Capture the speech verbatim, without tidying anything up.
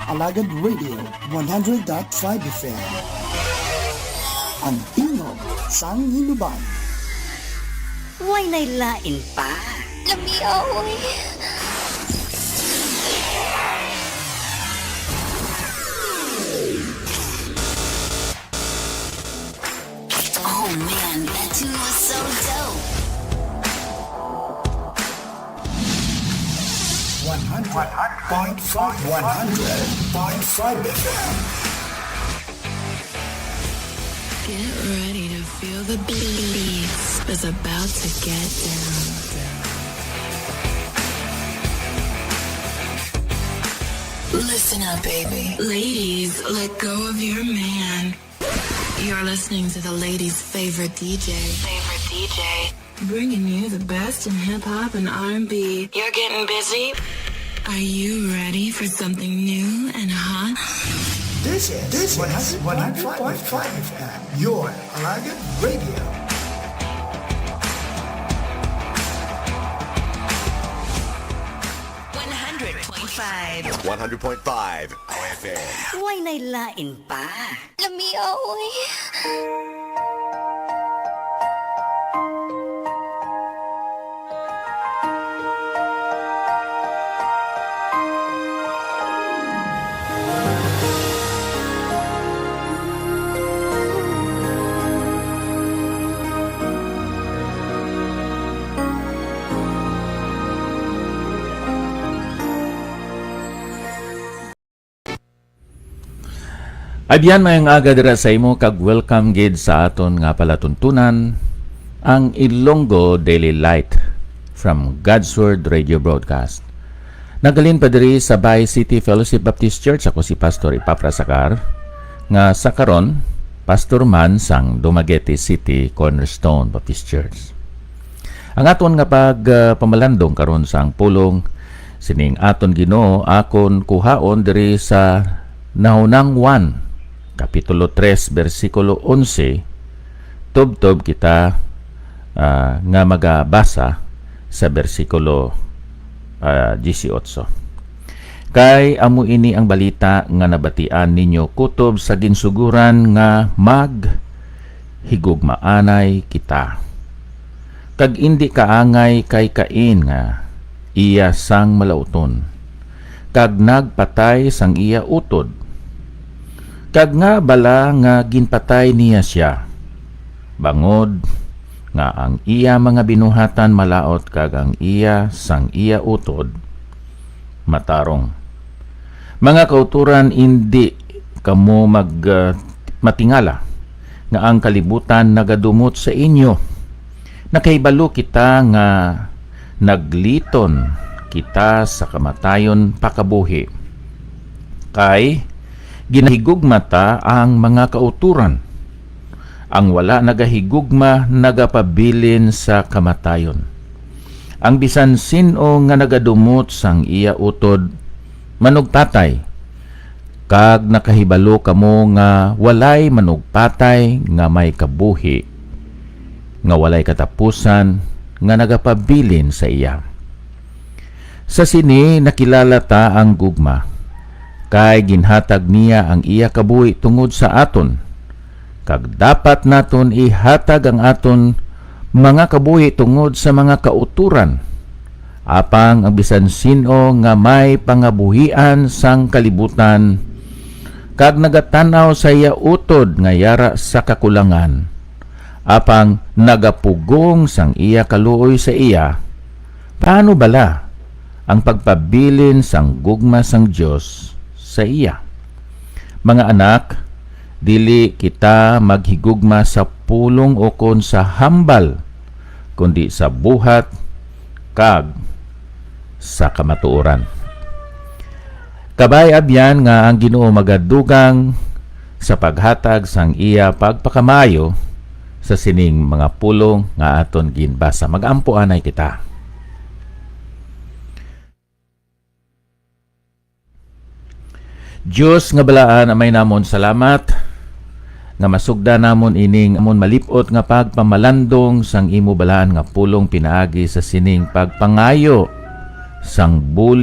Alagad Radio one hundred dot five F M. Ang tingog sang Hinubay. Way nay lain pa. Lami, oy. Oh man, that tune was so dope. One hundred point five, one hundred point five F M. Get ready to feel the beats. It's about to get down. Listen up, baby. Ladies, let go of your man. You're listening to the ladies' favorite D J. Favorite D J. Bringing you the best in hip hop and R and B. You're getting busy? Are you ready for something new and hot? This is, this is one hundred point five F M, your Alagad Radio. One hundred point five. One hundred point five O F M. Way nay lain pa. Lami, oy. Abyan, mayong aga dira sa imo, kag welcome gid sa aton nga palatuntunan, ang Ilonggo Daily Light from God's Word Radio Broadcast. Naghalin pa diri sa Bay City Fellowship Baptist Church, ako si Pastor Epafras Acar, nga sa karon, pastor man sang Dumaguete City Cornerstone Baptist Church. Ang aton nga pag, ah, pamalandong karon sang pulong sining aton Ginoo akon kuhaon diri sa Nahunang Juan, Kapitulo tres, bersikulo onse, tubtob kita, ah, nga magabasa sa bersikulo, ah, dieciocho. Kay amo ini ang balita nga nabatian ninyo kutob sa ginsugoran nga maghigugmaanay kita. Kag indi kaangay kay Cain nga iya sang malauton, kag nagpatay sang iya utod. Kag ngaa bala nga ginpatay niya sia, bangod nga ang iya mga binuhatan malaut kag ang iya sang iya utod matarong. Mga kautoran, indi kamo mag, ah, matingala nga ang kalibutan nagadumot sa inyo. Nakahibalo kita nga nagliton kita sa kamatayon pakabuhi, kay ginahigugma ta ang mga kautoran. Ang wala nagahigugma nagapabilin sa kamatayon. Ang bisan sin-o nga nagadumot sang iya utod manugpatay, kag nakahibalo kamo nga walay manugpatay nga may kabuhi nga walay katapusan nga nagapabilin sa iya. Sa sini nakilala ta ang gugma, kay ginhatag niya ang iya kabuhi tungod sa aton, kag dapat naton ihatag ang aton mga kabuhi tungod sa mga kautoran. Apang ang bisan sin-o nga may pangabuhian sang kalibutan, kag nagatan-aw sa iya utod nga yara sa kakulangan, apang nagapugong sang iya kaluoy sa iya, paano bala ang pagpabilin sang gugma sang Dios sa iya? Mga anak, dili kita maghigugma sa pulong ukon sa hambal, kundi sa buhat kag sa kamatuoran. Kabay abyan nga ang Ginoo magadugang sa paghatag sang iya pagpakamaayo sa sining mga pulong nga aton ginbasa. Mag-ampo anay kita. Dios nga balaan, Amay namon, salamat nga masugda namon ining amon malip-ot nga pagpamalandong sang imo balaan nga pulong pinaagi sa sining pagpangayo sang bulig